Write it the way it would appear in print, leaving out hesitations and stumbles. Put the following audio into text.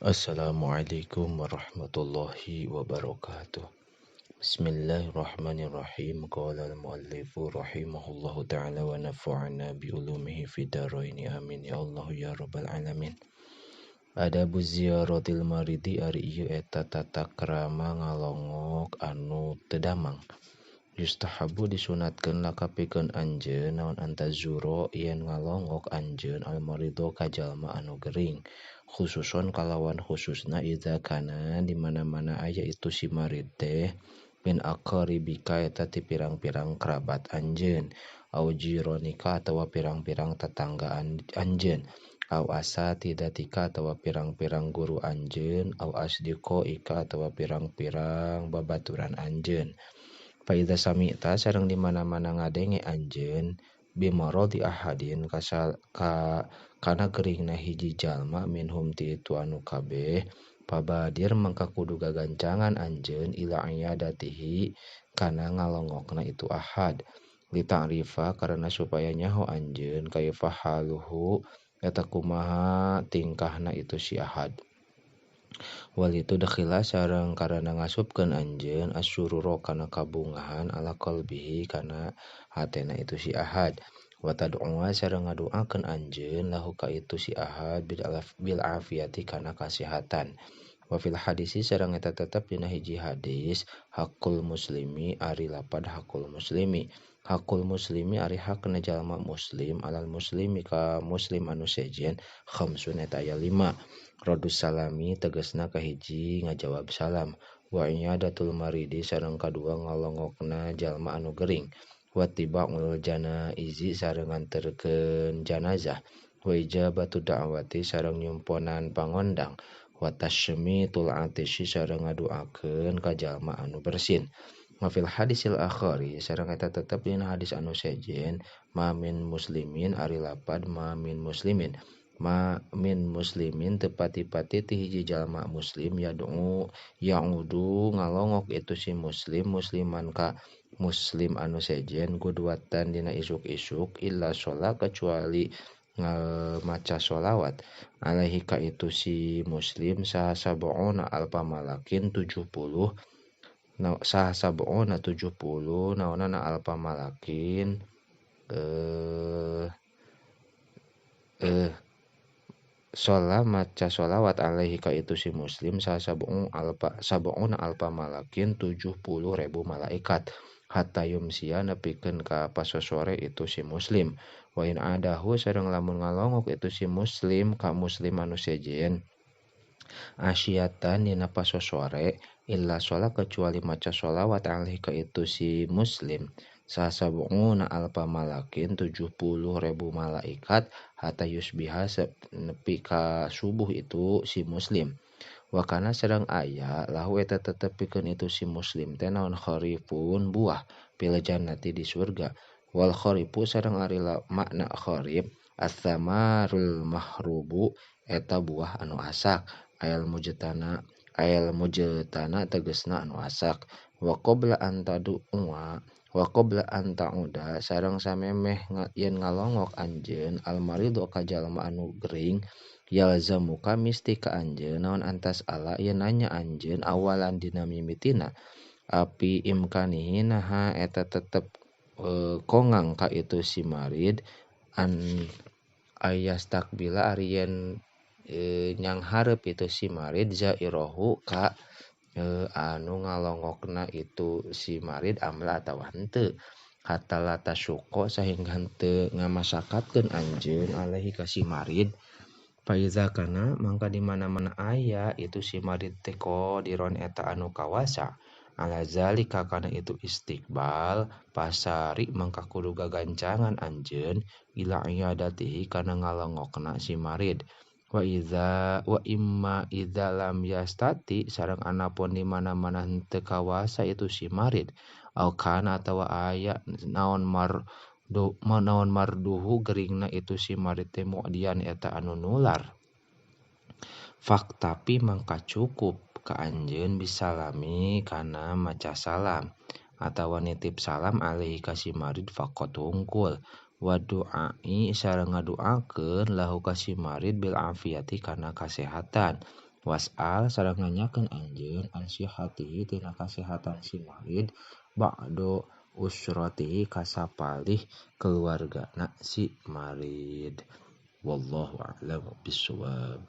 Assalamualaikum warahmatullahi wabarakatuh. Bismillahirrahmanirrahim. Qala al-muallifu rahimahullahu ta'ala wa nafa'ana bi ulumihi fid dharain. Amin ya Allah ya rabbal alamin. Adabu ziyaratil maridi ari ieu eta tata krama ngalongok anu teu damang. Yustahabu disunatkeun lakapikeun anjeun naon antazuro yen ngalongok anjeun al-marido ka jalma anu gering. Khususon kalawan khususna idza kana di mana-mana aya itu si marid teh min aqaribika eta ti pirang-pirang kerabat anjeun au jironika atawa pirang-pirang tetangga anjeun au asatidatika atawa pirang-pirang guru anjeun au asdiqaika atawa pirang-pirang babaturan anjeun. Fa idza sami'ta sareng di mana-mana ngadenge anjeun bimaradi ahadin kasal ka kana geuringna hiji jalma minhum ti itu anu kabeh pabadir mangka kudu gagancangan anjeun ila iyadatihi kana ngalongokna itu ahad li ta'rifa karena supaya nyaho anjeun kaifa haluhu eta kumaha tingkahna itu si ahad. Walitu dakhila sareng karana ngasupkeun anjeun asyurura kana kabungahan ala qalbihi kana hatena itu si ahad. Wa tad'uwa sareng ngaduakeun anjeun lahu ka itu si ahad bil afiyati kana kasehatan. Wa fil hadisi sareng eta tetep dina hiji hadis hakul muslimi ari lapad hakul muslimi. Hakul muslimi ari hakna jalma muslim alal muslimi ka muslim anu sejen khamsun eta aya 5. Radus salami tegasna kahiji ngajawab salam. Wa iyadatul maridi sareng kadua ngalongokna jalma anu gering. Wa tiba'ul janaizi sareng nganterkeun janazah. Wa ijabatu da'wati sareng nyumponan pangondang. Wa tasymitul atishi sareng ngaduakeun ka jalma anu bersin. Wa fil hadisil akhari sareng eta tetep dina hadis anu sejen ma min muslimin ari lapad ma min muslimin. Ma min muslimin tepati-pati ti hiji jalma muslim yad'u ya'udu ngalongok itu si muslim musliman ka muslim anu sejen gudwatan dina isuk-isuk illa sholat kecuali maca sholawat alaihi ka itu si muslim saha sab'una alfa malakin 70 saha sab'una 70 naonana alfa malakin sholat maca sholawat alaihi ka itu si muslim saha sab'una alfa malakin 70.000 malaikat hatta yumsiya nepikeun ka pasosore itu si muslim. Wa in adahu sareng lamun ngalongok itu si muslim ka muslim anu sejen asyatan dina pasosore illa sholat kecuali maca sholawat alaihi ka itu si muslim saha sab'una alfa malakin 70.000 malaikat hatta yusbiha nepi ka subuh itu si muslim. Wa kana sareng aya lahu eta tetep pikeun itu si muslim teh naon kharifun buah fil jannati di surga. Wal kharifu sareng ari makna kharif as-samarul mahrubu eta buah anu asak ayal mujtana tegasna anu asak. Wa qabla an tad'uwa wa qabla an ta'uda sareng samemeh yen ngalongok anjeun al maridu ka jalma anu gering yalzamuka misti ka anjeun naon antas ala yen nanya anjeun awalan dina mimitina api imkanihi naha eta tetep kongang ka itu si marid an ayastakbila ari yen nyang hareup itu si marid zairahu ka anu ngalongokna itu si marid amla atawa henteu hatta la tasyuqa sahingga henteu ngamasakatkeun anjeun alaihi ka si marid. Fa iza kana mangka di mana-mana aya itu si marid teh qadiron eta anu kawasa ala zalika kana itu istiqbal pasari mangka kudu gagancangan anjeun ila iyadatihi kana ngalongokna si marid. Wa iza wa imma idza lam yastati sareng anapun di mana-mana henteu kawasa itu si marid au kana atawa aya naon naon marduhu geringna itu si marid teh mu'dian eta anu nular faktapi mangka cukup ka anjeun bisalami kana maca salam atawa nitip salam alaihi ka si marid faqat hungkul. Wa du'ai sareng ngaduakeun lahu ka si marid bil afiyati kana kasehatan. Was'al sareng nanyakeun anjeun an sihatihi tina kasehatan si marid ba'do usratihi kasapalih keluargana si marid. Wallahu a'lamu bissawab.